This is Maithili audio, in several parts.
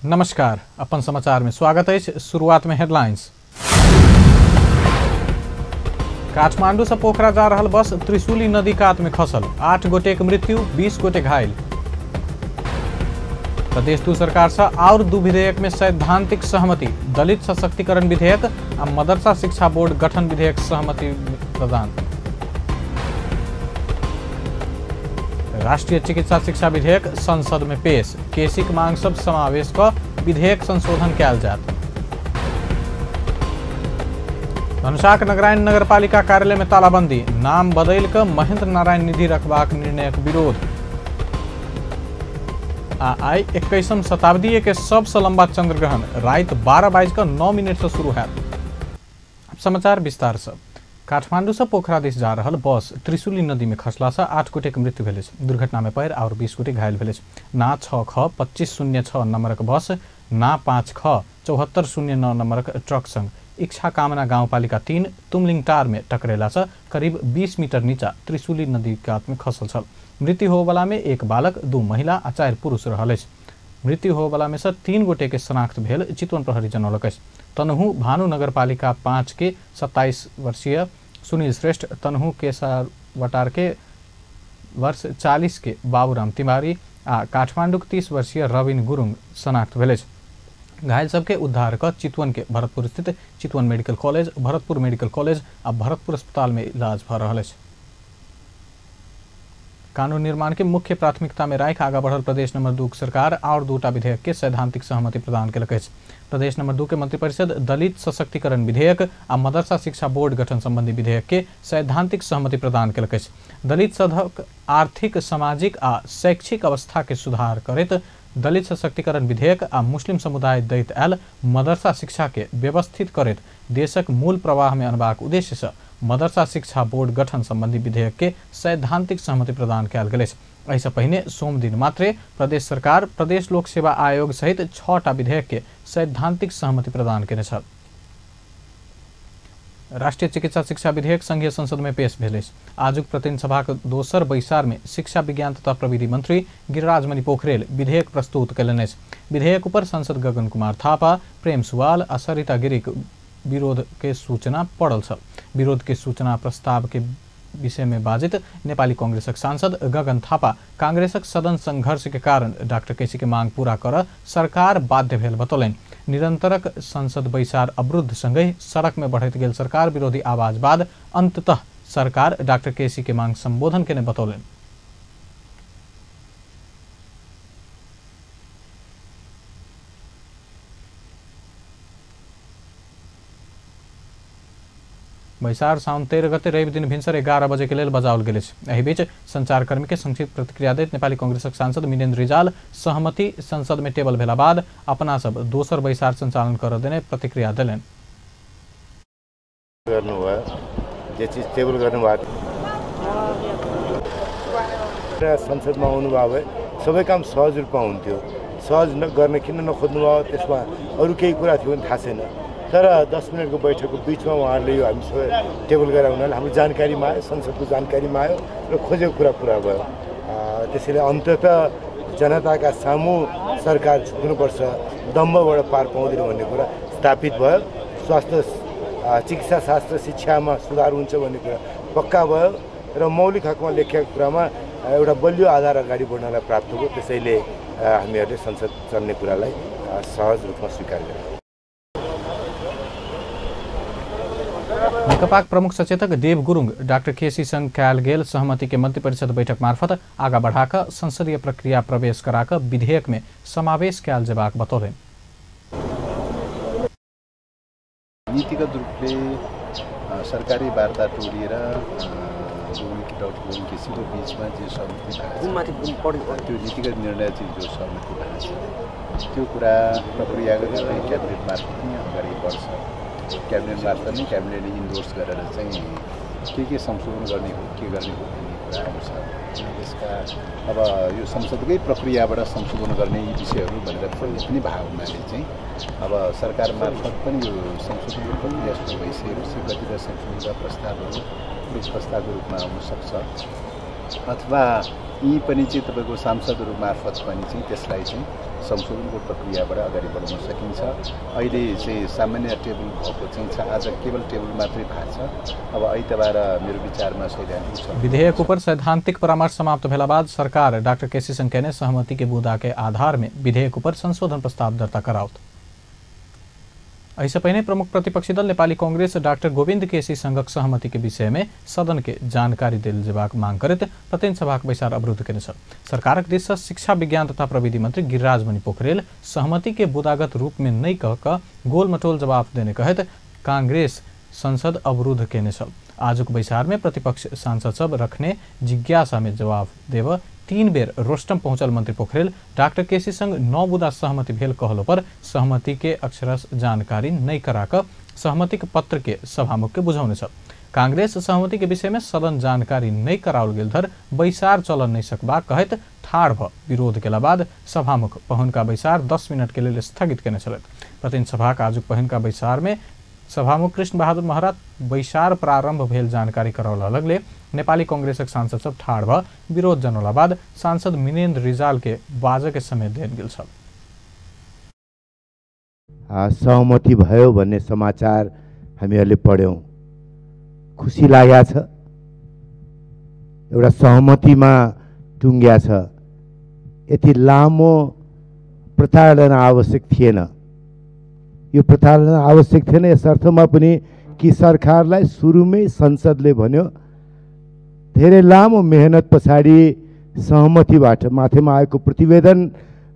नमस्कार, अपन समाचार में स्वागत है। शुरुआत में हेडलाइंस। काठमांडू से पोखरा जा रहा बस त्रिशूली नदी कात में खसल, 8 गोटे के मृत्यु, 20 गोटे घायल। प्रदेश 2 सरकार से और 2 विधेयक में सैद्धांतिक सहमति, दलित सशक्तिकरण विधेयक आ मदरसा शिक्षा बोर्ड गठन विधेयक सहमति प्रदान। राष्ट्रीय चिकित्सा शिक्षा विधेयक संसद में पेश, केसीक मांग सब समावेश क विधेयक संशोधन कयल जायत। धनुषाक नगरायण नगरपालिका कार्यालय में तालाबंदी, नाम बदलि क महेंद्र नारायण निधि रखबाक निर्णयक विरोध। आ आइ 21वीं शताब्दी के सबसे लंबा चंद्रग्रहण राति 12:09 से शुरू हैत। अब समाचार विस्तार से। काठमांडू से पोखरा दिस जा रहा बस त्रिशूली नदी में खसला से 8 गोटे के मृत्यु भेल। दुर्घटना में पैर और 20 गोटे घायल भेल। ना 6 ख 2506 नंबरक बस ना 5 ख 7409 नंबरक ट्रक संग इच्छा कामना गांवपालिका 3 तुमलिंगटार में टकरेला से करीब 20 मीटर नीचा त्रिशूली नदी कात में खसल छल। मृत्यु होवला में 1 बालक, 2 महिला आ 4 पुरुष रहल अछि। मृत्यु होवला में से 3 गोटे के शनाख्त भेल चितवन प्रहरी जनौलक अछि। तनहु भानु नगरपालिका 5 के 27 वर्षीय सुनील श्रेष्ठ, तनहु केसावटार के वर्ष 40 के बाबूराम तिवारी आ काठमांडूक 30 वर्षीय रविन गुरुङ शनाख्त भेल अछि। घायल सबके उद्धार क चितवन के भरतपुर स्थित Chitwan medical college, Bharatpur medical college आ भरतपुर अस्पताल में इलाज भ रहल अछि। कानून निर्माण के मुख्य प्राथमिकता में राखि आगा बढ़ल प्रदेश नंबर 2 सरकार और 2 विधेयक के सैद्धांतिक सहमति प्रदान केलक अछि। प्रदेश नंबर 2 के मंत्रिपरिषद दलित सशक्तिकरण विधेयक आ मदरसा शिक्षा बोर्ड गठन संबंधी विधेयक के सैद्धांतिक सहमति प्रदान केलक अछि। दलित सभक आर्थिक, सामाजिक आ शैक्षिक अवस्था के सुधार करैत दलित सशक्तिकरण विधेयक आ मुस्लिम समुदाय दैत आयल मदरसा शिक्षा के व्यवस्थित करैत देशक मूल प्रवाह में अनबाक उद्देश्य से मदरसा शिक्षा बोर्ड गठन संबंधी विधेयक के सैद्धांतिक सहमति प्रदान कयल गेल अछि। एहिसँ पहिने सोमदिन मात्रे प्रदेश सरकार प्रदेश लोक सेवा आयोग सहित 6टा विधेयक के सैद्धांतिक सहमति प्रदान केने छल। राष्ट्रीय चिकित्सा शिक्षा विधेयक संघीय संसद में पेश भेल अछि। आजुक प्रतिनिधि सभाक दोसर बैसार में शिक्षा विज्ञान तथा प्रविधि मंत्री गिरिराज मणि पोखरेल विधेयक प्रस्तुत कयलनि अछि। विधेयक ऊपर सांसद गगन कुमार थापा, प्रेम सुवाल आ सरिता गिरीक विरोध के सूचना पड़ल छल। विरोध के सूचना प्रस्ताव के विषय में बाजित नेपाली कांग्रेसक सांसद गगन थापा कांग्रेसक सदन संघर्ष के कारण डॉक्टर केसी के मांग पूरा कर सरकार बाध्य भेल बतौलनि। निरंतरक संसद बैसार अवरुद्ध संगहि सड़क में बढ़ैत गेल सरकार विरोधी आवाज बाद अंततः सरकार डॉक्टर केसी के मांग संबोधन केने बतौलनि। बैसार साउन 13 गते रवि दिन भिनसर 11 बजे के लेल बजाओल गेल अछि। एहि बीच संचारकर्मी के संक्षिप्त प्रतिक्रिया दैत नेपाली कांग्रेसक सांसद मिनेन्द्र रिजाल सहमति संसद में टेबल भेला बाद अपना सब दोसर बैसार संचालन कर देने प्रतिक्रिया देलनि। जे चीज टेबल गर्नुभयो संसदमा आउनुभयो भए सबै काम सहज रूपमा हुन्थ्यो। सहज गर्न किन नखोज्नु भयो त्यसमा अरू केही कुरा थियो भने थाहा छैन, तर 10 मिनटको बैठकको बिचमा उहाँहरूले यो हामी सबै टेबल गरेर हुनाले हाम्रो जानकारीमा आयो, संसदको जानकारीमा आयो र खोजेको कुरा पुरा भयो। त्यसैले अन्ततः जनताका सामु सरकार झुक्नुपर्छ, दम्बबाट पार पाउँदैन भन्ने कुरा स्थापित भयो। स्वास्थ्य चिकित्सा शास्त्र शिक्षामा सुधार हुन्छ भन्ने कुरा पक्का भयो र मौलिक हकमा लेखिएको कुरामा एउटा बलियो आधार अगाडि बढ्नलाई प्राप्त भयो। त्यसैले हामीहरूले संसद चल्ने कुरालाई सहज रूपमा स्वीकार गर्यौँ। नेकपाक प्रमुख सचेतक देव गुरुङ डाक्टर केसी संग कयल गेल सहमति के मंत्रिपरिषद बैठक मार्फत आगा बढ़ाक संसदीय प्रक्रिया प्रवेश कराक विधेयक में समावेश कयल जेबाक बतौलनि। नीतिगत रूपले सरकारी वार्ता तोडिएर डाक्टर गोविन्द केसीको बीचमा जे सहमति भएको छ त्यो नीतिगत निर्णय चाहिँ जो सहमति भएको छ त्यो कुरा प्रक्रियागत चाहिँ क्याबिनेट मार्फत नै अगाडि बढ्छ। क्याबिनेट मार्फत नै क्याबिनेटले इन्डोर्स गरेर चाहिँ के संशोधन गर्ने हो, के गर्ने हो भन्ने कुरा आउँछ। यसका अब यो संसदकै प्रक्रियाबाट संशोधन गर्ने यी विषयहरू भनेर पनि भएको हुनाले चाहिँ अब सरकार मार्फत पनि यो संशोधनको प्रक्रिया सुरु भइसकेपछि कतिपय संशोधनका प्रस्तावहरू प्रस्तावको रूपमा आउन सक्छ। अथवा यी पनि चाहिँ तपाईँको सांसदहरू मार्फत पनि चाहिँ त्यसलाई चाहिँ संशोधनको प्रक्रियाबाट अगाडि बढाउन सकिन्छ। अहिले चाहिँ सामान्य टेबल भएको चाहिँ छ, आज केवल टेबल मात्रै भएको छ। अब आइतबार मेरो विचारमा सैद्धान्तिक विधेयक ऊपर सैद्धांतिक परामर्श समाप्त भेला बाद सरकार डाक्टर केसी संग केने सहमति के बुदा के आधार में विधेयक ऊपर संशोधन प्रस्ताव दर्ता कराओत। एहिसँ पहिने प्रमुख प्रतिपक्षी दल नेपाली कांग्रेस डाक्टर गोविन्द केसी संगक सहमति के विषय में सदन के जानकारी देल जेबाक मांग करैत प्रतिनिधि सभाक बैसार अवरुद्ध केने छल। सरकारक दिस सँ शिक्षा विज्ञान तथा प्रविधि मंत्री गिरिराज मणि पोखरेल सहमति के बुदागत रूप में नहि कह कऽ गोलमटोल जवाब देने कहैत कांग्रेस संसद अवरुद्ध केने छल। आजुक बैसार में प्रतिपक्ष सांसद सब रखने जिज्ञासा में जवाब देव 3 बेर रोस्टम पहुंचल मंत्री पोखरेल डाक्टर केसी संग 9 बुदा सहमति भेल कहलो पर सहमति के अक्षरश जानकारी नहीं कराकर सहमति के पत्र के सभामुख के बुझौने छल। कांग्रेस सहमति के विषय में सदन जानकारी नहीं कराओल गेल धर बैसार चलन नहीं सकबा कहैत ठाढ़ भ विरोध केला बाद सभामुख पहुनका बैसार 10 मिनट के लेल स्थगित केने छलथि। प्रतिनिधि सभाक आजुक पहुनका बैसार में सभामुख कृष्ण बहादुर महरा बैसार प्रारंभ भेल जानकारी करौला लगले नेपाली कांग्रेसक सांसद सब ठाढ़ भ विरोध जनौला बाद सांसद मिनेन्द्र रिजाल के बाजऽ के समय देल गेल छल। सहमति भयो भन्ने समाचार हामीहरूले पढ्यौँ, खुसी लागेको छ, एउटा सहमतिमा टुङ्ग्या छ। यति लामो प्रताडना आवश्यक थिएन, यो प्रताडना आवश्यक थिएन यस अर्थमा पनि कि सरकारलाई सुरुमै संसदले भन्यो धेरै लामो मेहनत पछाडि सहमतिबाट माथिमा आएको प्रतिवेदन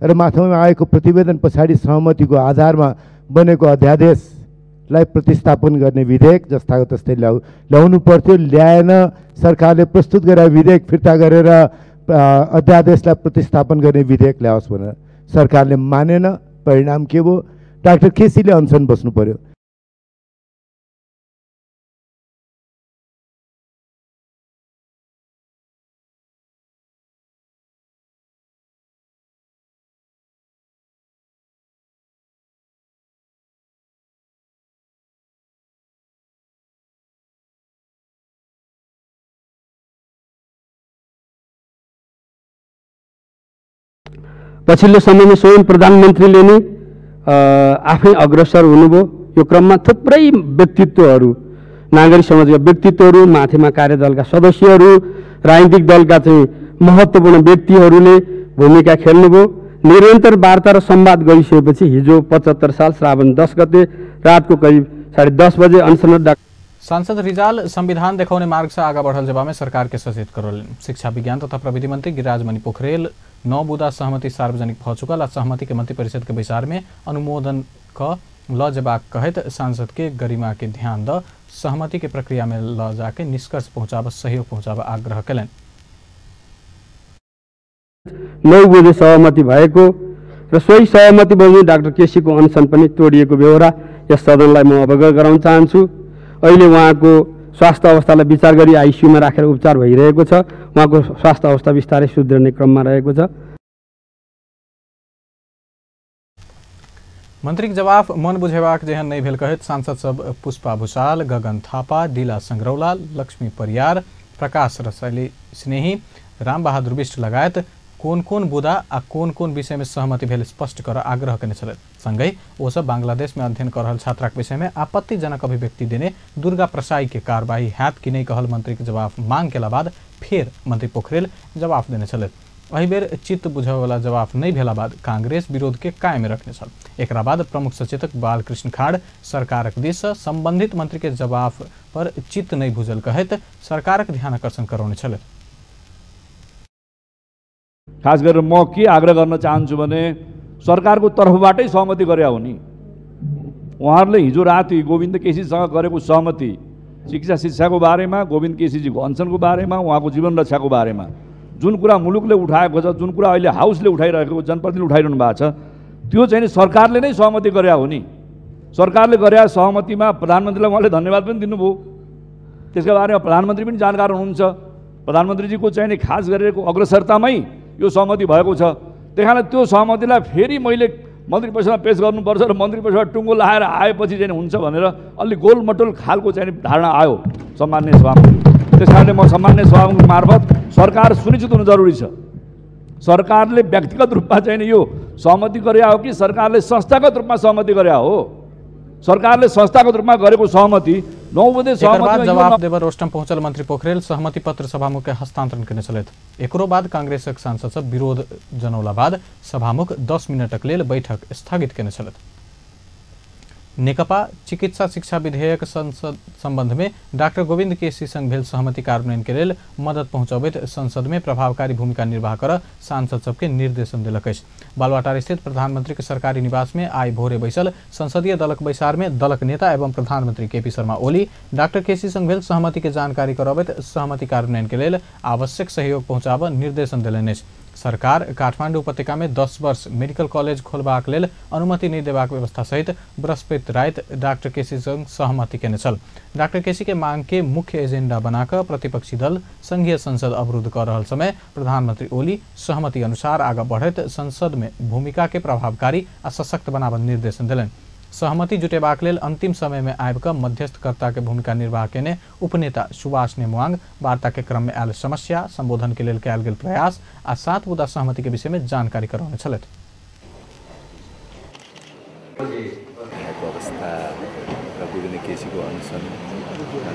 र माथिमा आएको प्रतिवेदन पछाडि सहमतिको आधारमा बनेको अध्यादेशलाई प्रतिस्थापन गर्ने विधेयक जस्ताको तस्तै ल्याउनु पर्थ्यो, ल्याएन। सरकारले प्रस्तुत गरेर विधेयक फिर्ता गरेर अध्यादेशलाई प्रतिस्थापन गर्ने विधेयक ल्याओस् भनेर सरकारले मानेन। परिणाम के भयो? डाक्टर केसीले अनसन बस्नु पर्यो। पछिल्लो समयमा स्वयं प्रधानमन्त्रीले नै आफै अग्रसर हुनुभयो। यो क्रममा थुप्रै व्यक्तित्वहरू, नागरिक समाजका व्यक्तित्वहरू, माथिमा कार्यदलका सदस्यहरू, राजनीतिक दलका चाहिँ महत्त्वपूर्ण व्यक्तिहरूले भूमिका खेल्नुभयो। निरन्तर वार्ता र संवाद गरिसकेपछि हिजो 75 साल श्रावण 10 गते रातको करिब 10:30 बजे अनसन सांसद रिजाल संविधान देखाउने मार्ग से आगा बढ़ल जवाब में सरकार के सचेत करौलनि। शिक्षा विज्ञान तथा प्रविधि मंत्री गिरिराज मणि पोखरेल 9 बुदा सहमति सार्वजनिक भ चुकल आ सहमति के मंत्रिपरिषद के बैसार में अनुमोदन क ल जेबाक कहैत सांसद के गरिमा के ध्यान the सहमति के प्रक्रिया में ल जाके निष्कर्ष पहुंचाब सहयोग पहुंचाब आग्रह केलनि। 9 बुँदे सहमति भएको र सोही सहमति बमोजिम डाक्टर केसीको अनसन पनि तोडिएको बेहोरा यस सदनलाई म अवगत गराउन चाहन्छु। अहिले उहाँको स्वास्थ्य अवस्थालाई विचार गरी आइसियूमा राखेर उपचार भइरहेको छ। उहाँको स्वास्थ्य अवस्था बिस्तारै सुध्रिने क्रममा रहेको छ। मंत्रीक जवाफ मन बुझेबाक जेहन नहि भेल कहैत सांसद सब पुष्पा भूषाल, गगन थापा, डीला संग्रौला, लक्ष्मी परियार, प्रकाश रसैली स्नेही, रामबहादुर विष्ट लगायत कोन कोन बुदा आ कोन कोन विषय में सहमति भेल स्पष्ट कर आग्रह केने छलथि। संगहि ओ सब बांग्लादेश में अध्ययन कर रहल छात्राक विषय में आपत्तिजनक अभिव्यक्ति देने दुर्गा प्रसाई के कार्रवाई हैत कि नहि कहल मंत्री के जवाब मांग केला बाद फेर मंत्री पोखरेल जवाब देने छलथि। एहि बेर चित्त बुझयवला जवाब नहि भेला बाद कांग्रेस विरोध के कायम रखने छल। एकरा बाद प्रमुख सचेतक बालकृष्ण खाड़ सरकारक दिस सँ संबंधित मंत्री के जवाब पर चित्त नहि बुझल कहैत सरकारक ध्यान आकर्षण करौने छलथि। खास गरेर म के आग्रह गर्न चाहन्छु भने सरकारको तर्फबाटै सहमति गरे हो नि। उहाँहरूले हिजो राति गोविन्द केसीसँग गरेको सहमति शिक्षा शिक्षाको बारेमा, गोविन्द केसीजीको अनसनको बारेमा, उहाँको जीवन रक्षाको बारेमा जुन कुरा मुलुकले उठाएको छ, जुन कुरा अहिले हाउसले उठाइरहेको, जनप्रतिनिधिले उठाइरहनु भएको छ, त्यो चाहिँ नि सरकारले नै सहमति गरे हो नि। सरकारले गरे सहमतिमा प्रधानमन्त्रीलाई उहाँले धन्यवाद पनि दिनुभयो। त्यसका बारेमा प्रधानमन्त्री पनि जानकार हुनुहुन्छ। प्रधानमन्त्रीजीको चाहिँ नि खास गरेको अग्रसरतामै यो सहमति भएको छ। त्यही कारण त्यो सहमतिलाई फेरि मैले मन्त्री परिषदमा पेश गर्नुपर्छ र मन्त्री परिषदमा टुङ्गो लाएर आएपछि चाहिँ हुन्छ भनेर अलि गोलमटोल खालको चाहिँ धारणा आयो सम्माननीय सभामुख। त्यस कारणले म सम्मान्य सभामुख मार्फत सरकार सुनिश्चित हुनु जरुरी छ। सरकारले व्यक्तिगत रूपमा चाहिँ यो सहमति गरे हो कि सरकारले संस्थागत रूपमा सहमति गरे हो? सरकारले संस्थागत रूपमा गरेको सहमति 9 बुँदे सहमतिमा जवाब देबर रोस्टम पहुँचल मंत्री पोखरेल सहमति पत्र सभामुख के हस्तांतरण केने छलथि। एकरो बाद कांग्रेसक सांसद सब विरोध जनौला बाद सभामुख 10 मिनटक लेल बैठक स्थगित केने छलथि। नेकपा चिकित्सा शिक्षा विधेयक संसद संबंध में डाक्टर गोविंद केसी संग भेल सहमति कार्यान्वयन के लेल मदद पहुंचबैत संसद में प्रभावकारी भूमिका निर्वाह कर सांसद सबके निर्देशन देलक अछि। बालुवाटार स्थित प्रधानमंत्री के सरकारी निवास में आइ भोरे बैसल संसदीय दलक बैसार में दलक नेता एवं प्रधानमंत्री KP Sharma Oli doctor KC संग भेल सहमति के जानकारी करबैत सहमति कार्यान्वयन के लेल आवश्यक सहयोग पहुंचाबऽ निर्देशन देलनि अछि। सरकार काठमांडू उपत्यका में 10 वर्ष मेडिकल कॉलेज खोलबाक लेल अनुमति नहीं देबाक व्यवस्था सहित बृहस्पति राति डाक्टर केसी संग सहमति केने छल। डाक्टर केसी के मांग के मुख्य एजेंडा बनाकर प्रतिपक्षी दल संघीय संसद अवरुद्ध कर रहल समय प्रधानमंत्री ओली सहमति अनुसार आगा बढ़ैत संसद में भूमिका के प्रभावकारी आ सशक्त बनाबऽ निर्देशन देलनि। सहमति जुटेबाक लेल अंतिम समय में आबि कऽ मध्यस्थकर्ता के भूमिका निर्वाह केने उपनेता सुभाष नेमुआंग वार्ता के क्रम में आयल समस्या संबोधन के लेल कयल गेल प्रयास आ 7 बुँदा सहमति के विषय में जानकारी करौने छलथि। अवस्था र गोविन्द केसीको अनसन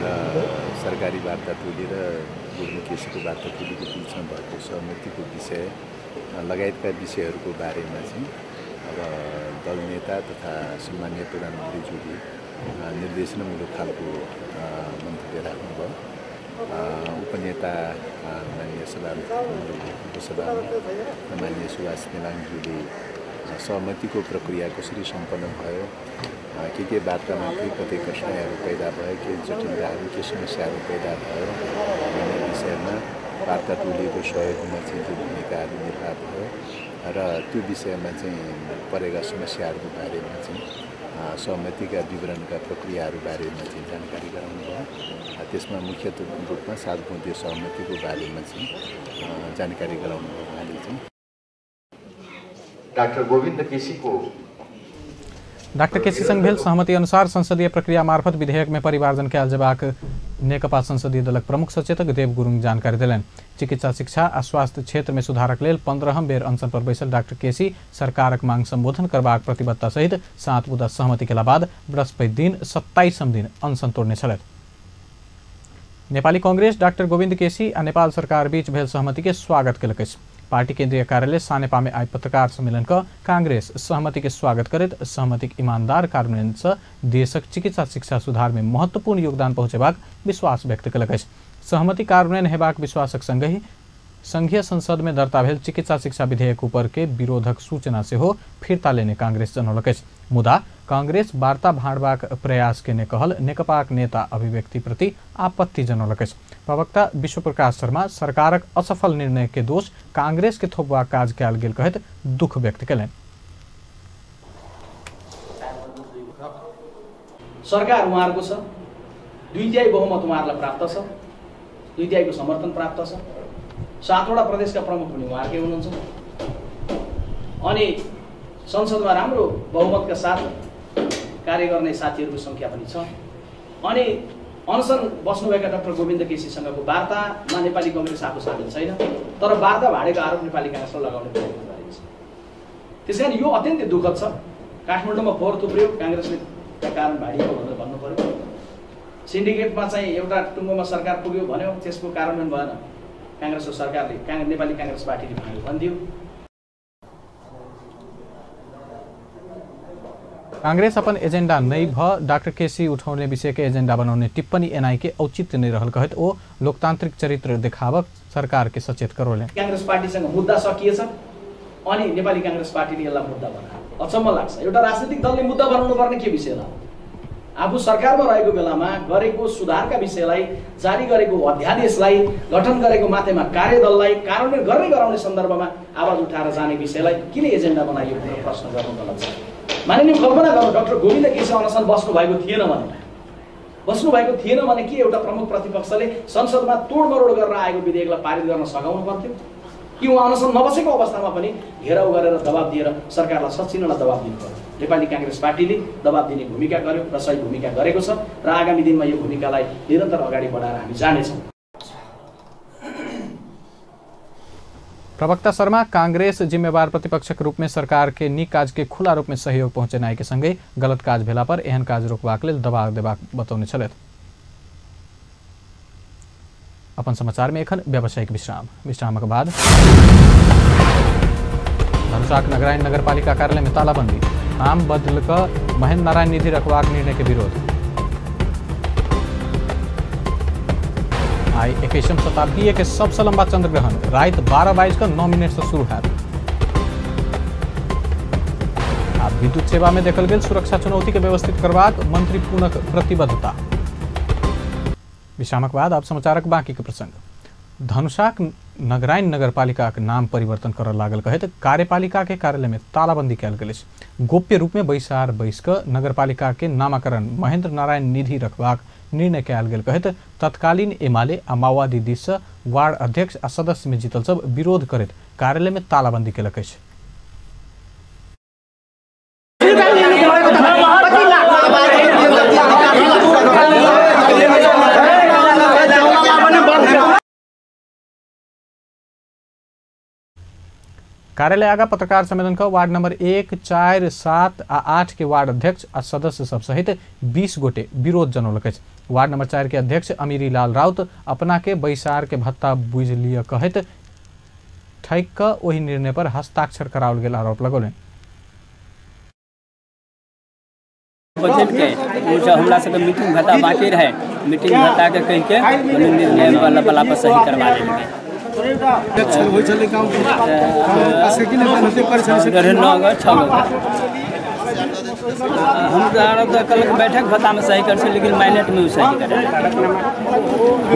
र सरकारी वार्ता टोली र गोविन्द केसीको वार्ता टोलीको बिचमा भएको सहमतिको विषय लगायतका विषयहरूको बारेमा चाहिँ अब दल नेता तथा सम्माननीय प्रधानमन्त्रीज्यूले निर्देशनमूलक खालको मन्तव्य राख्नुभयो। उपनेता माननीय उपसभामुख माननीय सुभाष नेवाङज्यूले सहमतिको प्रक्रिया कसरी सम्पन्न भयो, के वार्तामा के कति कठिनाइहरू पैदा भयो, के जटिलताहरू के समस्याहरू पैदा भयो भन्ने विषयमा वार्ता टोलीको सहयोगमा चाहिँ जो भूमिकाहरू निर्वाह भयो र त्यो विषयमा चाहिँ परेका समस्याहरूको बारेमा चाहिँ सहमतिका विवरणका प्रक्रियाहरू बारेमा चाहिँ जानकारी गराउनु भयो। त्यसमा मुख्य रूपमा 7 बुँदे सहमतिको बारेमा चाहिँ जानकारी गराउनु भयो उहाँले चाहिँ। डाक्टर गोविन्द केसीको डाक्टर केसी संग भेल सहमति अनुसार संसदीय प्रक्रिया मार्फत विधेयक में परिमार्जन कयल जेबाक नेकपा संसदीय दलक प्रमुख सचेतक देव गुरुङ जानकारी देलनि। चिकित्सा शिक्षा आ स्वास्थ्य क्षेत्र में सुधारक लेल 15 बेर अनशन पर बैसल डाक्टर केसी सरकारक मांग संबोधन करबाक प्रतिबद्धता सहित 7 बुँदा सहमति केला बाद बृहस्पति दिन 27 दिन अनशन तोड़ने छलथि। नेपाली कांग्रेस डाक्टर गोविन्द केसी आ नेपाल सरकार बीच भेल सहमति के स्वागत केलक अछि। पार्टी केंद्रीय कार्यालय सानेपा में आइ पत्रकार सम्मेलन क कांग्रेस सहमति के स्वागत करैत सहमति के ईमानदार कार्यान्वयन से देशक चिकित्सा शिक्षा सुधार में महत्वपूर्ण योगदान पहुंचेबाक विश्वास व्यक्त केलक अछि। सहमति कार्यान्वयन हेबाक विश्वासक संगहि संघीय संसद में दर्ता भेल चिकित्सा शिक्षा विधेयक ऊपर के विरोधक सूचना सेहो फिर्ता लेने कांग्रेस जनौलक अछि। मुदा कांग्रेस वार्ता भाँडबाक प्रयास केने कहल नेकपाक नेता अभिव्यक्ति प्रति आपत्ति जनौलक अछि। प्रवक्ता विश्वप्रकाश शर्मा सरकारक असफल निर्णय के दोष कांग्रेस के थोपबाक काज कयल गेल कहैत दुख व्यक्त केलनि। सरकार उहाँहरूको छ, 2/3 बहुमत उहाँहरूलाई प्राप्त छ, 2/3 समर्थन प्राप्त छ, 7वटा प्रदेशका प्रमुख पनि उहाँहरूकै हुनुहुन्छ अनि संसदमा राम्रो बहुमतका साथ कार्य गर्ने साथीहरूको सङ्ख्या पनि छ। अनि अनसन बस्नुभएका डाक्टर गोविन्द केसीसँगको वार्तामा नेपाली कङ्ग्रेस आफू सामेल छैन, तर वार्ता भाँडेको आरोप नेपाली काङ्ग्रेसलाई लगाउने प्रयत्न गरेको छ। त्यसकारण यो अत्यन्तै दुःखद छ। काठमाडौँमा फोहोर थुप्रियो, काङ्ग्रेसले कारण भाँडिएको भनेर भन्नु पर्यो। सिन्डिकेटमा चाहिँ एउटा टुङ्गोमा सरकार पुग्यो भन्यो, त्यसको कार्यान्वयन भएन, काङ्ग्रेसको सरकारले नेपाली काङ्ग्रेस पार्टीले भाँड्यो भनिदियो। कांग्रेस अपन एजेंडा नहीं भ डाक्टर केसी उठौने विषय के एजेंडा बनाउने टिप्पणी एनआई के औचित्य नहीं रहल कहैत ओ लोकतांत्रिक चरित्र देखावक सरकार के सचेत करौलनि। काङ्ग्रेस पार्टीसँग मुद्दा सकिएछ अनि नेपाली काङ्ग्रेस पार्टीले यसलाई मुद्दा बनायो। अचम्म लाग्छ, एउटा राजनीतिक दलले मुद्दा बनाउनु पर्ने के विषयलाई? आफू सरकारमा रहेको बेलामा गरेको सुधारका विषयलाई, जारी गरेको अध्यादेशलाई, गठन गरेको माथेमा कार्यदललाई कार्यान्वयन गर्ने गराउने सन्दर्भमा आवाज उठाएर जाने विषयलाई किन एजेन्डा बनाइयो भनेर प्रश्न गर्नु गलत छ। माननीय कल्पना गर्नु, डाक्टर गोविन्द केसी अनसन बस्नु भएको थिएन भने के एउटा प्रमुख प्रतिपक्षले संसदमा तोडमरोड गरेर आएको विधेयकलाई पारित गर्न सघाउनु पर्थ्यो कि उहाँ अनसन नबसेको अवस्थामा पनि घेराउ गरेर दबाब दिएर सरकारलाई सचिनलाई दबाब दिनु पर्यो? नेपाली काङ्ग्रेस पार्टीले दबाब दिने भूमिका गर्यो र सही भूमिका गरेको छ र आगामी दिनमा यो भूमिकालाई निरन्तर अगाडि बढाएर हामी जानेछौँ। प्रवक्ता शर्मा कांग्रेस जिम्मेवार प्रतिपक्षक रूप में सरकार के नीक काज के खुला रूप में सहयोग पहुंचेनाइ के संगे गलत काज भेला पर एहन काज रोकबाक लेल दबाव देबाक बतौने छलथि। अपन समाचार में एखन व्यावसायिक विश्राम। विश्रामक बाद धनुषाक नगरायण नगरपालिका कार्यालय में तालाबंदी, नाम बदल कऽ महेंद्र नारायण निधि रखबाक निर्णय के विरोध। आई 21वीं शताब्दी के सबसे लंबा चंद्रग्रहण रात 12:09 से शुरू हैत। आ विद्युत सेवा में देखल गेल सुरक्षा चुनौती के व्यवस्थित करबाक मंत्री पूनक प्रतिबद्धता। विश्रामक बाद आप समाचारक बाकी के प्रसंग। धनुषाक नगरायण नगरपालिकाक नाम परिवर्तन करऽ लागल कहैत कार्यपालिका के कार्यालय में तालाबंदी कयल गेल अछि। गोप्य रूप में बैसार बैस कऽ नगरपालिका के नामकरण महेंद्र नारायण निधि रखबाक निर्णय कयल गेल कहैत तत्कालीन एमाले आ माओवादी दिस सँ वार्ड अध्यक्ष आ सदस्य में जीतल सब विरोध करैत कार्यालय में तालाबंदी केलक अछि। कार्यालय आगा पत्रकार सम्मेलन का वार्ड नंबर 1, 4, 7 आ 8 के वार्ड अध्यक्ष आ सदस्य सब सहित 20 गोटे विरोध जनौलक अछि। वार्ड नंबर 4 के अध्यक्ष अमीरी लाल राउत अपना के बैसार के भत्ता बुझि लिअ कहैत ठकि कऽ ओहि निर्णय पर हस्ताक्षर कराओल गेल आरोप लगौलनि। बजट के हमरा सबके मीटिंग भत्ता बाकी रहे, मीटिंग भत्ता के कहि के निर्णय वाला पर सही करवा देलकै। हम कल बैठक भत्ता में सही कर, लेकिन मैनेट में सही करे।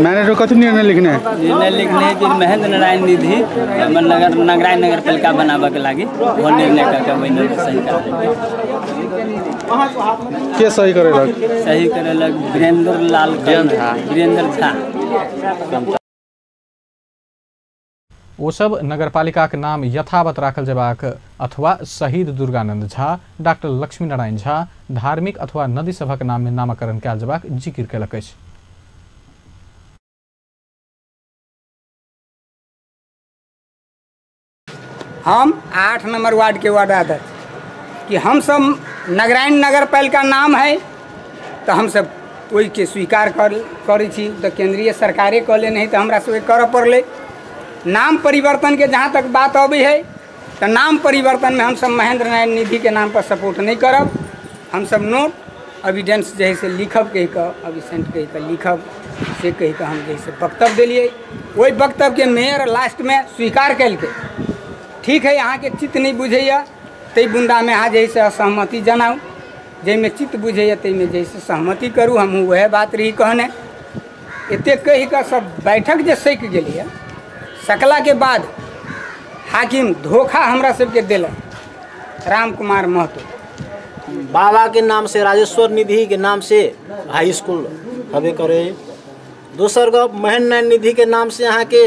मैनेट कथी निर्णय लिखने है? निर्णय लिखने है कि महेंद्र नारायण निधि नगर नगरायण नगर पालिका बनाबे के लागी वो निर्णय करके वही सही कर। के सही करेलक? सही करेलक वीरेंद्र लाल वीरेंद्र झा। ओ सब नगरपालिकाक नाम यथावत राखल जेबाक अथवा शहीद दुर्गानंद झा, डॉक्टर लक्ष्मी नारायण झा, धार्मिक अथवा नदी सभक नाम में नामकरण कयल जेबाक जिकिर केलक अछि। हम 8 नंबर वार्ड के वार्ड अध्यक्ष कि हम सब नगरायण नगरपालिका नाम है तो हम सब ओहिके स्वीकार करै छी। तो केंद्रीय सरकारे कहले नहीं तो हमरा सबके करऽ पड़लै। नाम परिवर्तन के जहाँ तक बात अबै है तो नाम परिवर्तन में हम सब महेंद्र नारायण निधि के नाम पर सपोर्ट नहीं करब। हम सब नोट एविडेंस जे है से लिखब कहि कऽ, एविडेंस कहि कऽ लिखब से कहि कऽ हम जे से वक्तव्य दिलियै। ओहि वक्तव्यके मेयर लास्टमे स्वीकार केलकै। ठीक है, अहाँके चित्त नहीं बुझैया ताहि बुन्दामे अहाँ जे है से असहमति जनाउ, जाहिमे चित्त बुझैया ताहिमे जे से सहमति करू। हमहूँ वएह बात रही कहने। एतेक कहि कऽ सब बैठक जे सकि गेलैए, सकला के बाद हाकिम धोखा हमरा सबके देलक राम कुमार महतो। बाबा के नाम से राजेश्वर निधि के नाम से हाई स्कूल हबे करे। दोसर गप महेंद्र नारायण निधि के नाम से यहाँ के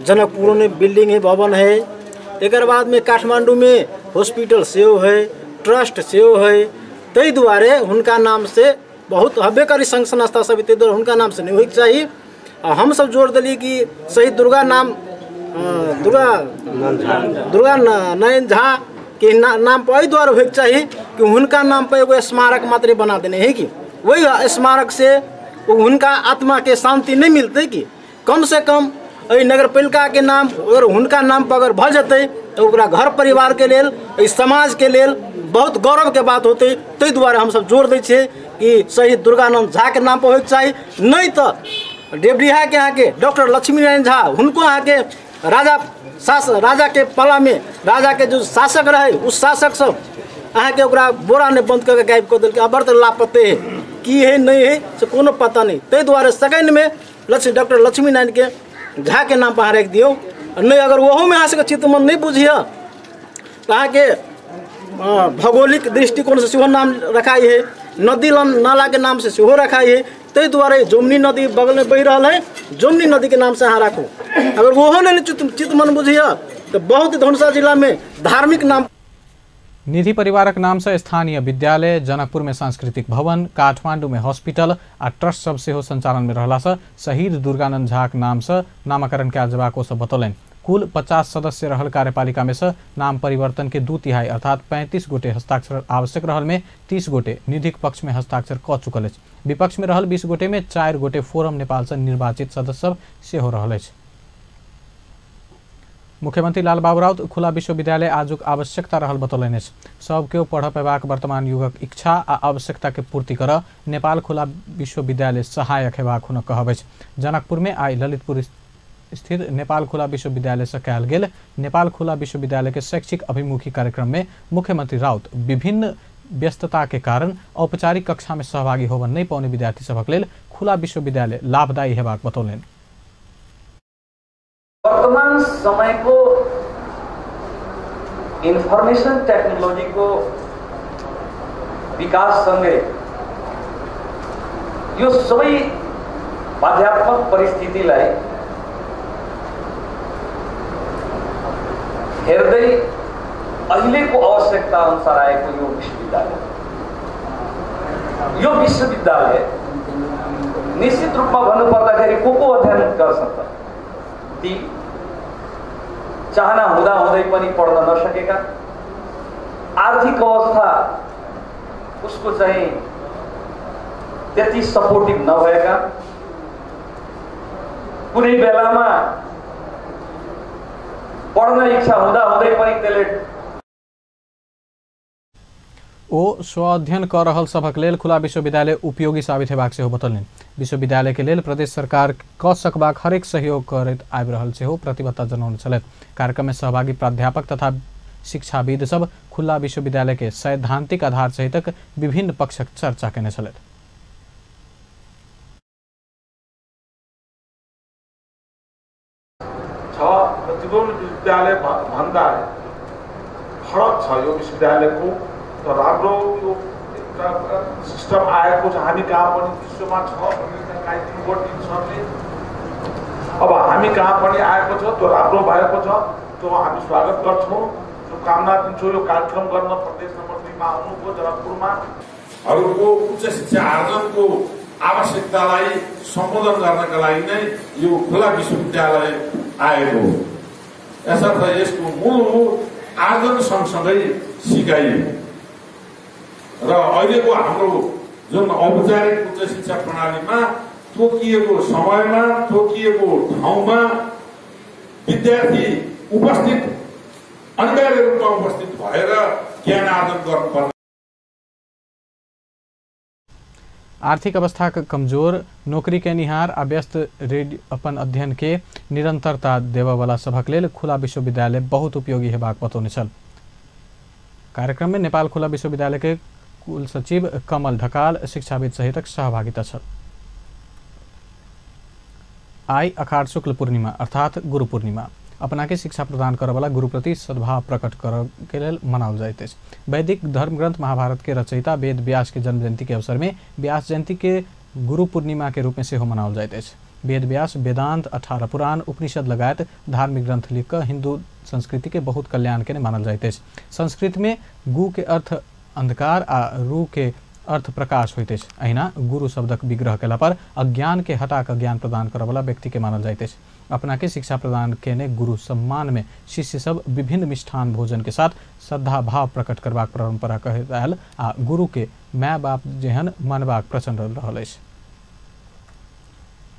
जनकपुर में बिल्डिंग है, भवन है। एक बाद में काठमांडू में हॉस्पिटल सेहो है, ट्रस्ट सेहो है। ताहि दुआरे हुनका नाम से बहुत हबे करी संघ संस्था सब, ताहि दुआरे हुनका नाम से नहीं होइके चाही। आ हम सब जोर देलियै कि शहीद दुर्गा नाम दुर्गा नारायण झा के नाम पर एहि दुआरे होइके चाही कि हुनका नाम पर एगो स्मारक मात्र बना देने है कि वही स्मारक से हुनका आत्मा के शांति नहीं मिलतै कि कम से कम एहि नगरपालिका के नाम अगर हुनका नाम पर अगर भऽ जेतै तऽ ओकरा घर परिवार के लेल, एहि समाज के लेल बहुत गौरव के बात होतै। ताहि दुआरे हमसब जोर दै छियै कि शहीद दुर्गानंद झा के नाम पर होइके चाही। नहीं तऽ देवडीहा के अहाँके डॉक्टर लक्ष्मी नारायण झा, हुनको अहाँके राजा के पाला में राजा के जो शासक रहे उस शासक सब अहाँके ओकरा बोरा ने बंद करके गायब कऽ देलकै। अब तऽ लापते है, की है नहीं है से कोनो पता नहीं। ताहि दुआरे सेकेंडमे डॉक्टर लक्ष्मी नारायण के झा के नाम पर अहाँ राखि दियौ। नहीं अगर ओहोमे अहाँ सबके चित्त मन नहीं बुझिए तऽ अहाँके भौगोलिक दृष्टिकोणसँ सेहो नाम रखाइ है, नदी नाला के नाम से सेहो रखाइ है। ताहि दुआरे जोमनी नदी बगलमे बहि रहल है, जोमनी नदी के नाम से अहाँ राखू। अगर ओहो नहीं चित्त मन बुझिए तो बहुत धनुषा जिलामे धार्मिक नाम। निधि परिवारक नाम से स्थानीय विद्यालय, जनकपुर में सांस्कृतिक भवन, काठमांडू में हॉस्पिटल आ ट्रस्ट सब सेहो संचालन में रहला से शहीद दुर्गानंद झाक नाम से नामकरण कयल जेबाक ओ सब बतौलनि। कुल 50 सदस्य रहल कार्यपालिका में से नाम परिवर्तन के 2/3 अर्थात 35 गोटे हस्ताक्षर आवश्यक रहल में 30 गोटे निधिक पक्ष में हस्ताक्षर क चुकल अछि। विपक्ष में रहल 20 गोटे में 4 गोटे फोरम नेपाल से निर्वाचित सदस्य सेहो रहल अछि। मुख्यमंत्री लालबाबू राउत खुला विश्वविद्यालय आजुक आवश्यकता रहल बतौलनि अछि। सब केओ पढ़ पेबाक वर्तमान युगक इच्छा आ आवश्यकता के पूर्ति कर नेपाल खुला विश्वविद्यालय सहायक हेबाक हुनक कहब अछि। जनकपुर में आइ ललितपुर स्थित नेपाल खुला विश्वविद्यालय से कयल गेल नेपाल खुला विश्वविद्यालय के शैक्षिक अभिमुखी कार्यक्रम में मुख्यमंत्री राउत विभिन्न व्यस्तता के कारण औपचारिक कक्षा में सहभागी होबऽ नहि पौने विद्यार्थी सभक लेल खुला विश्वविद्यालय लाभदायी हेबाक बतौलनि। वर्तमान समय को इन्फॉर्मेशन टेक्नोलॉजी को विकास सँगै यो सबै बाध्यात्मक परिस्थितिलाई हेर्दै अहिलेको आवश्यकता अनुसार आएको यो विश्वविद्यालय, यो विश्वविद्यालय निश्चित रूपमा भन्नुपर्दाखेरि को को अध्ययन गर्छ त? ती चाहना हुँदा हुँदै पनि पढ्न नसकेका, आर्थिक अवस्था उसको चाहिँ त्यति सपोर्टिभ नभएका, कुनै बेलामा पढ्न इच्छा हुँदा हुँदै पनि त्यसले ओ स्वाध्ययन क रहल सभक लेल खुला विश्वविद्यालय उपयोगी साबित हेबाक सेहो बतौलनि। विश्वविद्यालय के लेल प्रदेश सरकार क सकबाक हरेक सहयोग करैत आबि रहल सेहो प्रतिबद्धता जनौने छलथि। कार्यक्रम में सहभागी प्राध्यापक तथा शिक्षाविद सब खुला विश्वविद्यालय के सैद्धांतिक आधार सहितक विभिन्न पक्षक चर्चा केने छलथि। त्रिभुवन विश्वविद्यालय भन्दा फरक छ यो विश्वविद्यालयको। राम्रो यो सिस्टम आएको छ, हामी कहाँ पनि विश्वमा छ सरले, अब हामी कहाँ पनि आएको छ, त्यो राम्रो भएको छ, त्यो हामी स्वागत गर्छौँ, शुभकामना दिन्छौँ। यो कार्यक्रम गर्न प्रदेश नम्बर 2 मा आउनुको जनकपुरमा हरूको उच्च शिक्षा आर्जनको आवश्यकतालाई सम्बोधन गर्नका लागि नै यो खुला विश्वविद्यालय आएको हो। यसर्थ यसको मूल हो आर्जन सँगसँगै सिकाइ हो र अहिलेको हाम्रो जुन औपचारिक उच्च शिक्षा प्रणालीमा तोकिएको समयमा तोकिएको ठाउँमा विद्यार्थी उपस्थित अनिवार्य रूपमा उपस्थित भएर ज्ञान आर्जन गर्नुपर्ने। आर्थिक अवस्था कमजोर, नौकरी केनिहार आ व्यस्त रेडियो अपन अध्ययन के निरंतरता देबयवला सभक लेल खुला विश्वविद्यालय बहुत उपयोगी हेबाक बतौने छल। कार्यक्रम में नेपाल खुला विश्वविद्यालय के कुल सचिव कमल ढकाल शिक्षाविद सहितक सहभागिता छल। आई अखाड़ शुक्ल पूर्णिमा अर्थात गुरु पूर्णिमा अपना के शिक्षा प्रदान करऽवला गुरुप्रति सद्भाव प्रकट करऽ के लेल मनाओल जाइत अछि। वैदिक धर्मग्रंथ महाभारत के रचयिता वेद व्यास के जन्म जयंती के अवसर में व्यास जयंती के गुरु पूर्णिमा के रूप में सेहो मनाओल जाइत अछि। वेद व्यास वेदांत, 18 पुराण, उपनिषद लगायत धार्मिक ग्रंथ लिख कऽ हिंदू संस्कृति के बहुत कल्याण के मानल जाइत अछि। संस्कृत में गु के अर्थ अंधकार आ रू के अर्थ प्रकाश होइत अछि। अहिना गुरु शब्दक विग्रह कयला पर अज्ञान के हटा कऽ ज्ञान प्रदान करऽवला व्यक्ति के मानल जाइत अछि। अपना के शिक्षा प्रदान केने गुरु सम्मान में शिष्य सब विभिन्न मिष्ठान भोजन के साथ श्रद्धा भाव प्रकट करबाक परंपरा कहैत आयल आ गुरु के माय बाप जेहन मानबाक प्रचलन रहल अछि।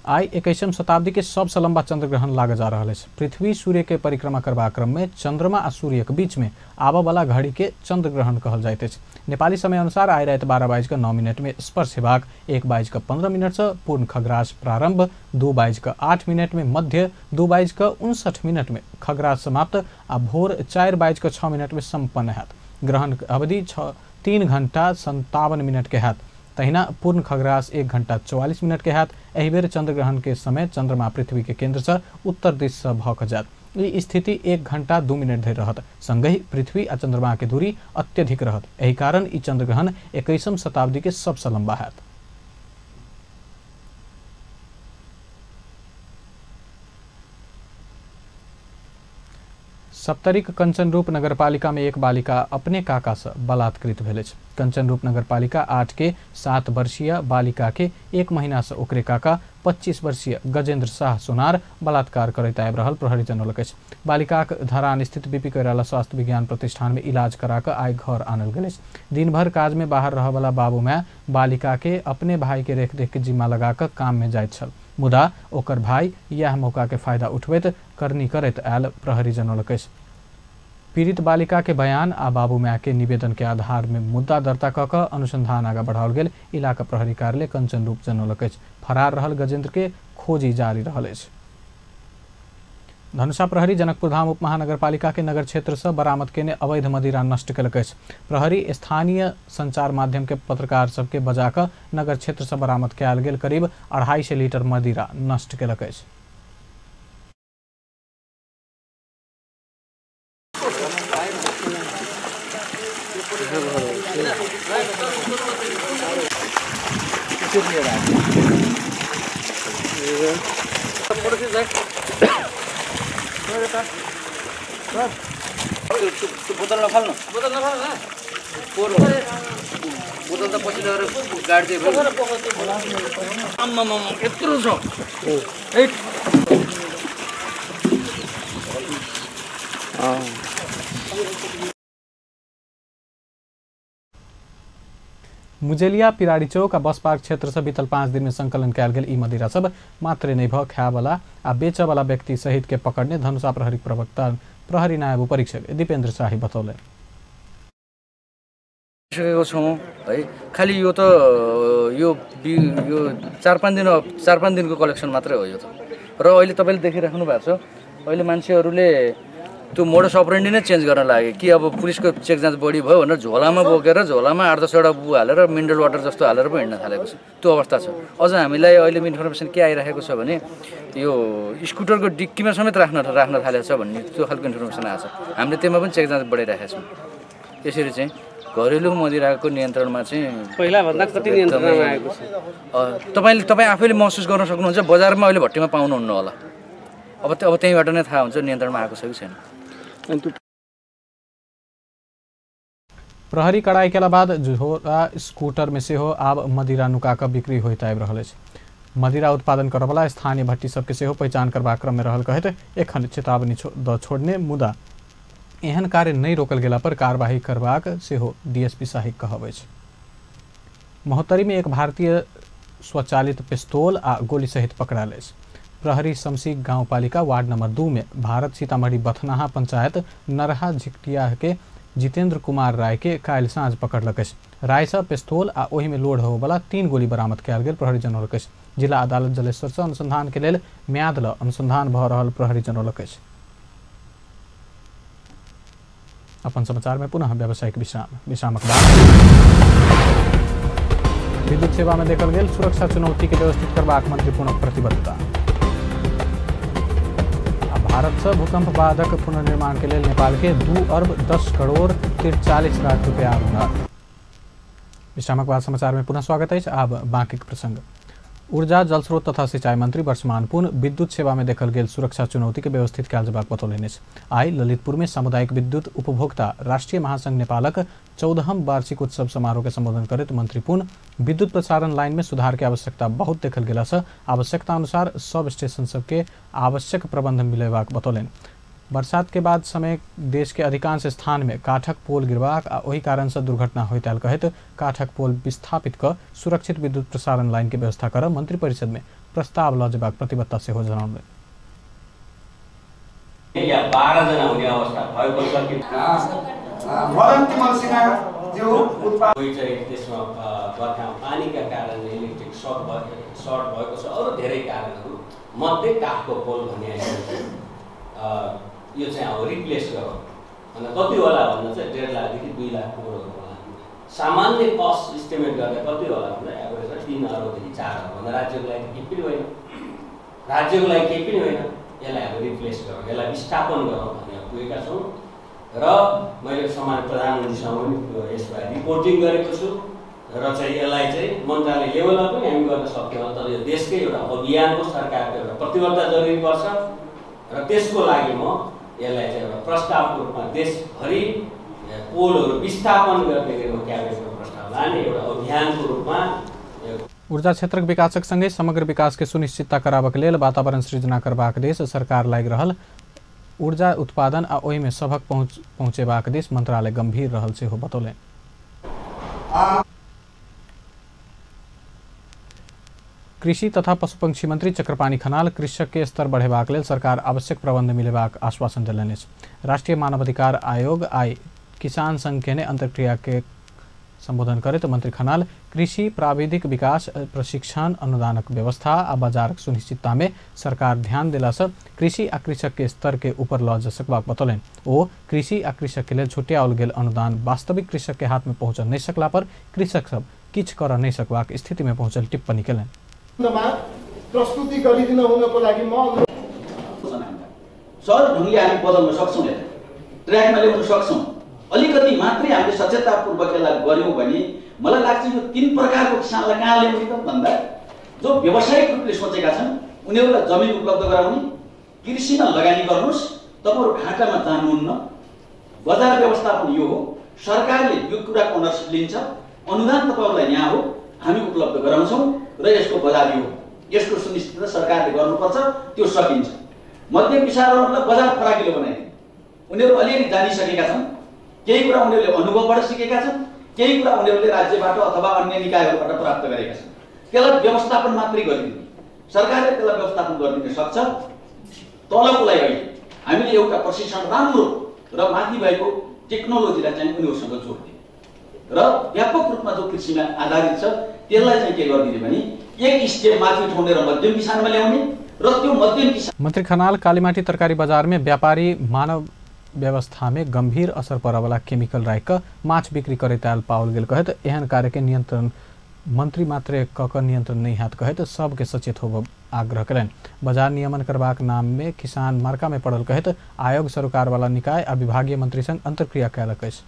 आई 21वीं शताब्दी के सबसँ लंबा चंद्रग्रहण लागऽ जा रहल अछि। पृथ्वी सूर्य के परिक्रमा करबाक क्रम में चंद्रमा आ सूर्य के बीच में आबऽ वाला घड़ी के चंद्रग्रहण कहल जाइत अछि। नेपाली समय अनुसार आई राति 12:09 में स्पर्श हेबाक 1:15 से पूर्ण खग्रास प्रारंभ, 2:08 में मध्य, 2:59 में खग्रास समाप्त आ भोर 4:06 में सम्पन्न हैत। ग्रहण अवधि 3 घंटा 57 मिनट के हैत। तहिना पूर्ण खग्रास 1 घंटा 44 मिनट के हैत। एहि बेर चंद्रग्रहण के समय चंद्रमा पृथ्वी के केंद्र से उत्तर दिश से भऽ कऽ जायत। ई स्थिति 1 घंटा 2 मिनट धरि रहत। संगहि पृथ्वी आ चंद्रमा के दूरी अत्यधिक रहत। एहि कारण ई चंद्रग्रहण 21वीं शताब्दी के सबसँ लंबा हैत। सप्तरीक कंचनरूप नगरपालिका में एक बालिका अपने काका से बलात्कृत भेल अछि। कंचनरूप नगरपालिका 8 के 7 वर्षीय बालिका के 1 महीना से ओकरे काका 25 वर्षीय गजेंद्र शाह सोनार बलात्कार करैत आबि रहल प्रहरी जनौलक अछि। बालिकाक धरान स्थित बीपी कोइराला स्वास्थ्य विज्ञान प्रतिष्ठान में इलाज करा कऽ आइ घर आनल गेल अछि। दिनभर काज में बाहर रहयवला बाबू माय बालिका के अपने भाई के रेखदेख के जिम्मा लगा कऽ काम में जाइत छल, मुदा ओकर भाई यह मौका के फायदा उठबैत करनी करैत आयल प्रहरी जनौलक अछि। पीड़ित बालिका के बयान आ बाबू माय के निवेदन के आधार में मुद्दा दर्ता कऽ कऽ अनुसंधान आगा बढ़ाओल गेल इलाका प्रहरी कार्यालय कंचनरूप जनौलक अछि। फरार रहल गजेंद्र के खोजी जारी रहल अछि। धनुषा प्रहरी जनकपुरधाम उपमहानगरपालिका के नगर क्षेत्र से बरामद केने अवैध मदिरा नष्ट केलक अछि। प्रहरी स्थानीय संचार माध्यम के पत्रकार सबके बजा कऽ नगर क्षेत्र से बरामद कयल गेल करीब 250 लीटर मदिरा नष्ट केलक अछि। बोतल नफाल्नु, बोतल नफाल्नु न, बोतल त पछि लगेर गाड्दै भयो। आम्मामामा यत्रो छ। मुजेलिया पिराड़ी चौक आ बस पार्क क्षेत्र से बीतल 5 दिन में संकलन कयल गेल ई मदिरा सब मात्रे नहीं भ खायवाला आ बेचयवाला व्यक्ति सहित के पकड़ने धनुषा प्रहरी प्रवक्ता प्रहरी नायब उपरीक्षक दीपेंद्र शाही बतौले। सकेको छौँ है, खालि यो त यो यो 4-5 दिनको कलेक्सन मात्रै हो यो त। र अहिले तपाईँले देखिराख्नु भएको छ, अहिले मान्छेहरूले त्यो मोडस अपरेन्डी नै चेन्ज गर्न लाग्यो कि अब पुलिसको चेक जाँच बढी भयो भनेर झोलामा बोकेर झोलामा 8-10वटा बु हालेर मिनरल वाटर जस्तो हालेर पो हिँड्न थालेको छ, त्यो अवस्था छ। अझ हामीलाई अहिले इन्फर्मेसन के आइरहेको छ भने यो स्कुटरको डिक्कीमा समेत राख्न थालेको छ भन्ने त्यो खालको इन्फर्मेसन आएको छ। हामीले त्यसमा पनि चेक जाँच बढाइरहेका छौँ। यसरी चाहिँ घरेलु मदिराको नियन्त्रणमा चाहिँ पहिलाभन्दा कति नियन्त्रणमा आएको छ तपाईँ आफैले महसुस गर्न सक्नुहुन्छ। बजारमा अहिले भट्टीमा पाउनुहुन्न होला, अब त्यहीँबाट नै थाहा हुन्छ नियन्त्रणमा आएको छ कि छैन। प्रहरी कड़ाई के बाद झोला स्कूटर में सेहो आब मदिरा नुका कऽ बिक्री होइत आबि रहल अछि। मदिरा उत्पादन करऽवला स्थानीय भट्टी सबके सेहो पहिचान करबाक क्रम में रहल कहैत एखन चेतावनी दऽ छोड़ने, मुदा एहन कार्य नहि रोकल गेला पर कार्रवाई करबाक सेहो डीएसपी शाही कहब अछि। महोत्तरी में एक भारतीय स्वचालित पिस्तौल आ गोली सहित पकड़ायल अछि। प्रहरी शमसी गांवपालिका वार्ड नंबर 2 में भारत सीतामढ़ी बथनाहा पंचायत नरहा झिकटिया के जितेंद्र कुमार राय के काल्हि साँझ पकड़लक अछि। राय से पिस्तौल आ ओहि में लोड होबला 3 गोली बरामद कयल गेल प्रहरी जनौलक अछि। जिला अदालत जलेश्वर से अनुसंधान के लेल म्याद ल अनुसंधान भऽ रहल प्रहरी जनौलक अछि। अपन समाचार में पुनः व्यावसायिक विश्राम। विश्रामक बाद विद्युत सेवा में देखल गेल सुरक्षा चुनौती के व्यवस्थित करबाक मंत्री पुनः प्रतिबद्धता। भारत से भूकंप बाधक पुनर्निर्माण के लिए नेपाल के 2 अरब 10 करोड़ 43 लाख रुपया अनुदान। विश्रामक बाद समाचार में पुनः स्वागत है। आब बाकी प्रसंग। ऊर्जा जलस्रोत तथा सिंचाई मंत्री वर्षमान पुन विद्युत सेवा में देखल गेल सुरक्षा चुनौती के व्यवस्थित कयल जेबाक बतौलनि अछि। आइ ललितपुर में सामुदायिक विद्युत उपभोक्ता राष्ट्रीय महासंघ नेपालक 14वां वार्षिक उत्सव समारोह के संबोधन करैत मंत्री पुन विद्युत प्रसारण लाइन में सुधार के आवश्यकता बहुत देखल गेला से आवश्यकता अनुसार सब स्टेशन सबके आवश्यक प्रबंध मिलेबाक बतौलनि। बरसात के बाद समय देश के अधिकांश स्थान में काठक पोल गिरबाक आ ओहि कारण से दुर्घटना होइत आयल कहैत काठक पोल विस्थापित कऽ सुरक्षित विद्युत प्रसारण लाइन के व्यवस्था कर मंत्रिपरिषद में प्रस्ताव लऽ जेबाक प्रतिबद्धता सेहो जनौलनि। 12 जना हुने अवस्था भएको छ कि मदन तिमल सिंह चाहिँ त्यसमा बर्खामा पानीका कारणले इलेक्ट्रिक सर्ट भएको छ। अरू धेरै कारणहरू मध्ये काठको पोल भन्ने यो चाहिँ अब रिप्लेस गरौँ भन्दा कति होला भन्दा चाहिँ 1.5 लाखदेखि 2 लाख पोलहरू होला। सामान्य कस्ट इस्टिमेट गर्दा कति होला भन्दा एभरेजमा 3 अरबदेखि 4 अरब भन्दा राज्यको लागि केही पनि होइन, राज्यको लागि केही पनि होइन। यसलाई अब रिप्लेस गरौँ, यसलाई विस्थापन गरौँ भन्ने पुगेका छौँ र मैले सम्मानित प्रधानमन्त्रीसँग पनि यसलाई रिपोर्टिङ गरेको छु र चाहिँ यसलाई चाहिँ मन्त्रालय लेभलमा पनि हामी गर्न सक्यौँ। तर यो देशकै एउटा अभियानको सरकारको एउटा प्रतिबद्धता जरुरी पर्छ र त्यसको लागि म यसलाई चाहिँ एउटा प्रस्तावको रूपमा देशभरि पोलहरू विस्थापन गर्ने गरी क्याबिनेटमा प्रस्ताव लाने एउटा अभियानको रूपमा। ऊर्जा क्षेत्रक विकासक संगे समग्र विकास के सुनिश्चितता कराबक लेल वातावरण सृजना करबाक दिस सरकार लागि रहल ऊर्जा उत्पादन आ ओहिमे सभक पहुँचेबाक दिस मंत्रालय गंभीर रहल सेहो बतौलनि। कृषि तथा पशुपक्षी मंत्री चक्रपाणी खनाल कृषक के स्तर बढ़ेबाक लेल सरकार आवश्यक प्रबंध मिलेबाक आश्वासन देलनि अछि। राष्ट्रीय मानवाधिकार आयोग आइ किसान संघ केने अंतर्क्रिया के संबोधन करैत मंत्री खनाल कृषि प्राविधिक विकास, प्रशिक्षण, अनुदानक व्यवस्था आ बाजारक सुनिश्चितता में सरकार ध्यान देलासँ कृषि आ कृषक के स्तर के ऊपर लऽ जा सकबाक बतौलनि। ओ कृषि आ कृषक के लेल छुटियाओल गेल अनुदान वास्तविक कृषक के हाथ में पहुंचल नहि सकला पर कृषक सब किछु कर नहि सकबाक स्थिति में पहुंचल टिप्पणी केलनि। प्रस्तुति गरिदिन हुनको लागि म सहज ढङ्गले हामी बदल्न सक्छौँ, ट्र्याकमा ल्याउन सक्छौँ। अलिकति मात्रै हामीले सचेततापूर्वक यसलाई गऱ्यौँ भने मलाई लाग्छ यो तीन प्रकारको किसानलाई कहाँ ल्याउने त भन्दा जो व्यावसायिक रूपले सोचेका छन् उनीहरूलाई जमिन उपलब्ध गराउने, कृषिमा लगानी गर्नुहोस्, तपाईँहरू घाटामा जानुहुन्न, बजार व्यवस्थापन यो हो, सरकारले यो कुराको ओनरसिप लिन्छ, अनुदान तपाईँहरूलाई यहाँ हो, हामी उपलब्ध गराउँछौँ र यसको बजार यो हो, यसको सुनिश्चितता सरकारले गर्नुपर्छ, त्यो सकिन्छ। मध्यम किसानहरूलाई बजार फराकिलो बनाइदिने, उनीहरू अलिअलि जानिसकेका छन्, केही कुरा उनीहरूले अनुभवबाट सिकेका छन्, केही कुरा उनीहरूले राज्यबाट अथवा अन्य निकायहरूबाट प्राप्त गरेका छन्, त्यसलाई व्यवस्थापन मात्रै गरिदिने, सरकारले त्यसलाई व्यवस्थापन गरिदिन सक्छ। तलकोलाई अहिले हामीले एउटा प्रशिक्षण राम्रो र माथि भएको टेक्नोलोजीलाई चाहिँ उनीहरूसँग जोडिदिने र व्यापक रूपमा जो कृषिमा आधारित छ त्यसलाई चाहिँ के गरिदिने भने एक स्टेप माथि उठाउने र मध्यम किसानमा ल्याउने र त्यो मध्यम किसान। मंत्री खनाल कालीमाटी तरकारी बजार में व्यापारी मानव व्यवस्था में गंभीर असर पड़े केमिकल राखि कऽ माछ बिक्री करैत आयल पाओल गेल कहैत एहन कार्य के नियंत्रण मंत्री मात्रे कऽ नियंत्रण नहीं हैत कहैत सबके सचेत होब आग्रह कयलनि। बाजार नियमन करबाक नाम में किसान मार्का में पड़ल कहैत आयोग सरोकार वाला निकाय आ विभागीय मंत्री संग अंतर्क्रिया कयलक अछि।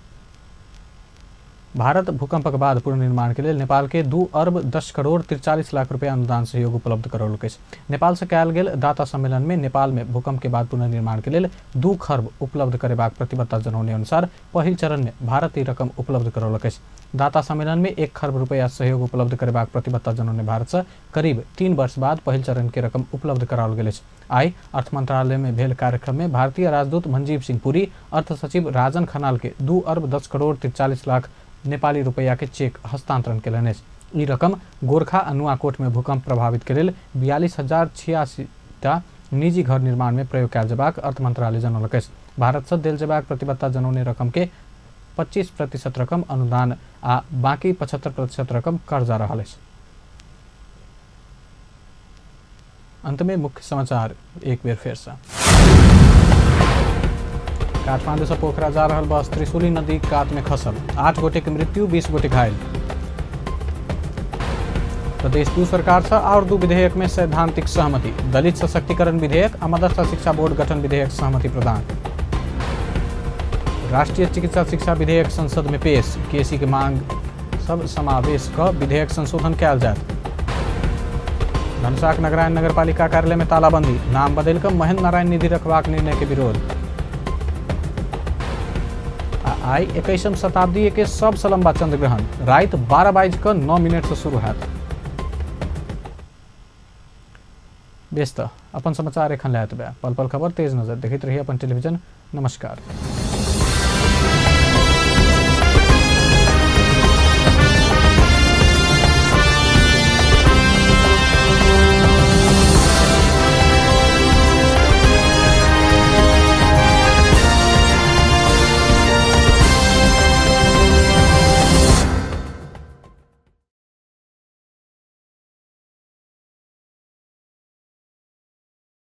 भारत भूकंपक बाद पुनर्निर्माण के लेल नेपाल के 2 अरब 10 करोड़ 43 लाख रुपया अनुदान सहयोग उपलब्ध करौलक अछि। नेपाल से कयल गेल दाता सम्मेलन में नेपाल में भूकंप के बाद पुनर्निर्माण के लेल 2 खर्ब उपलब्ध करेबाक प्रतिबद्धता जनौने अनुसार पहिल चरण में भारत ई रकम उपलब्ध करौलक अछि। दाता सम्मेलन में 1 खर्ब रुपया सहयोग उपलब्ध करेबाक प्रतिबद्धता जनौने भारत से करीब 3 वर्ष बाद पहिल चरण के रकम उपलब्ध कराओल गेल अछि। आइ अर्थ मंत्रालय में भेल कार्यक्रम में भारतीय राजदूत मंजीव सिंह पुरी अर्थ सचिव राजन खनाल के 2 अरब 10 करोड़ 43 लाख नेपाली रुपया के चेक हस्तांतरण केलनि अछि। ई रकम गोरखा आ नुआकोट में भूकंप प्रभावित के लेल 42,086 टा निजी घर निर्माण में प्रयोग कयल जेबाक अर्थ मंत्रालय जनौलक अछि। भारत से देल जेबाक प्रतिबद्धता जनौने रकम के 25% रकम अनुदान आ बाकी 75% रकम कर्जा रहल अछि। अंत में मुख्य समाचार एक बेर फेर से। काठमांडू से पोखरा जा रहल बस त्रिशूली नदी कात में खसल, 8 गोटे के मृत्यु, 20 गोटे घायल। प्रदेश 2 सरकार से और 2 विधेयक में सैद्धांतिक सहमति, दलित सशक्तिकरण विधेयक आ मदरसा शिक्षा बोर्ड गठन विधेयक सहमति प्रदान। राष्ट्रीय चिकित्सा शिक्षा विधेयक संसद में पेश, केसी के मांग सब समावेश क विधेयक संशोधन कयल जायत। धनुषाक नगरायण नगरपालिका कार्यालय में तालाबंदी, नाम बदलि कऽ महेंद्र नारायण निधि रखबाक निर्णय के विरोध। आइ 21वीं शताब्दी के सबसँ लंबा चंद्रग्रहण राति 12:09 से शुरू हैत। बेस त अपन समाचार एखन लए एतबे। पल पल खबर तेज नजर देखैत रही अपन टेलीविजन। नमस्कार।